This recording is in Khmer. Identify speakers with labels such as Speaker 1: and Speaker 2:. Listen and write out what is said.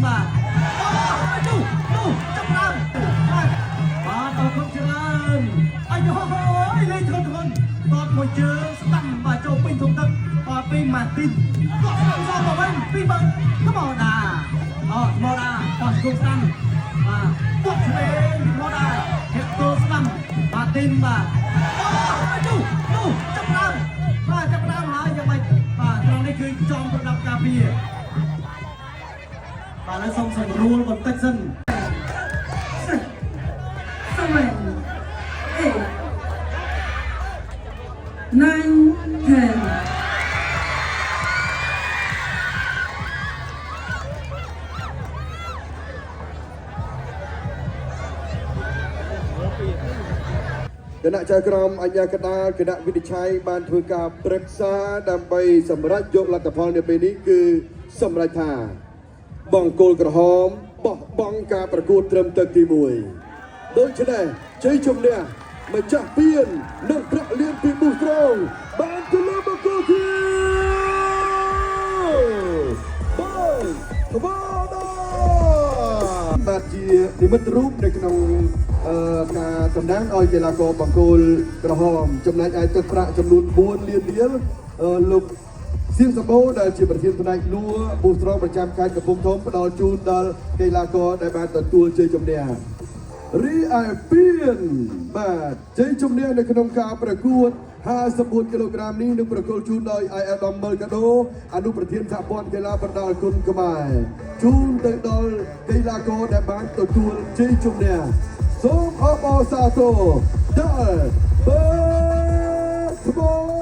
Speaker 1: បាទអូជូជូចាប់ដើមបាទបាទអរគុណច្រើនអាយហូយលេងធ្ងន់ធ្ងន់តតមួយជើងស្ដាំបាទចូលពេញធំទឹកបាទពីម៉ាទីនគាត់ស្ដាំសមកវិញពីបើថ្មដាអូថ្មដាបោះគុំស្ដាំបាទពុកឆ្វេងពីថ្មដាហេតុស្ដាំបាទទីនបាទអូជូជូចាប់ដើមបាទចាប់ដើមហើយយ៉ាងម៉េចបាទត្រង់នេះគឺចំប្រដាប់ការពារ បាទឥឡូវសូមសម្រួលបន្តិចសិន
Speaker 2: Six, seven, eight, nine, ten.
Speaker 3: គណៈចៅក្រមអញ្ញាកដាលគណៈវិនិច្ឆ័យបានធ្វើការប្រឹក្សាដើម្បីសម្រេចយកលទ្ធផលនៅពេលនេះគឺសម្រេចថា បង្គោលក្រហមបោះបង់ការប្រកួតត្រឹមទឹកទី1ដូច្នេះជ័យជំនះម្ចាស់ពាននិងប្រាក់លានពីប៊ូស្រងបានទៅលើបង្គោលខៀវបងថ្មដាបាទជានិមិត្តរូបនៅក្នុងអឺការតំណាងឲ្យកីឡាករបង្គោលក្រហមចំណែកឯទឹកប្រាក់ចំនួន4លានរៀលអឺលោក សៀងសម្បូរដែលជាប្រធានផ្នែកលួប៊ូស្រងប្រចាំខេត្តកំពង់ធំផ្ដល់ជូនដល់កីឡាករដែលបានទទួលជ័យជំនះរីឯពៀនបាទជ័យជំនះនៅក្នុងការប្រកួត54គីឡូក្រាមនេះនឹងប្រគល់ជូនដោយឯកឧត្តមមើលកាដូអនុប្រធានសហព័ន្ធកីឡាប្រដាល់គុណខ្មែរជូនទៅដល់កីឡាករដែលបានទទួលជ័យជំនះសូមអបអរសាទរដល់បើថ្ម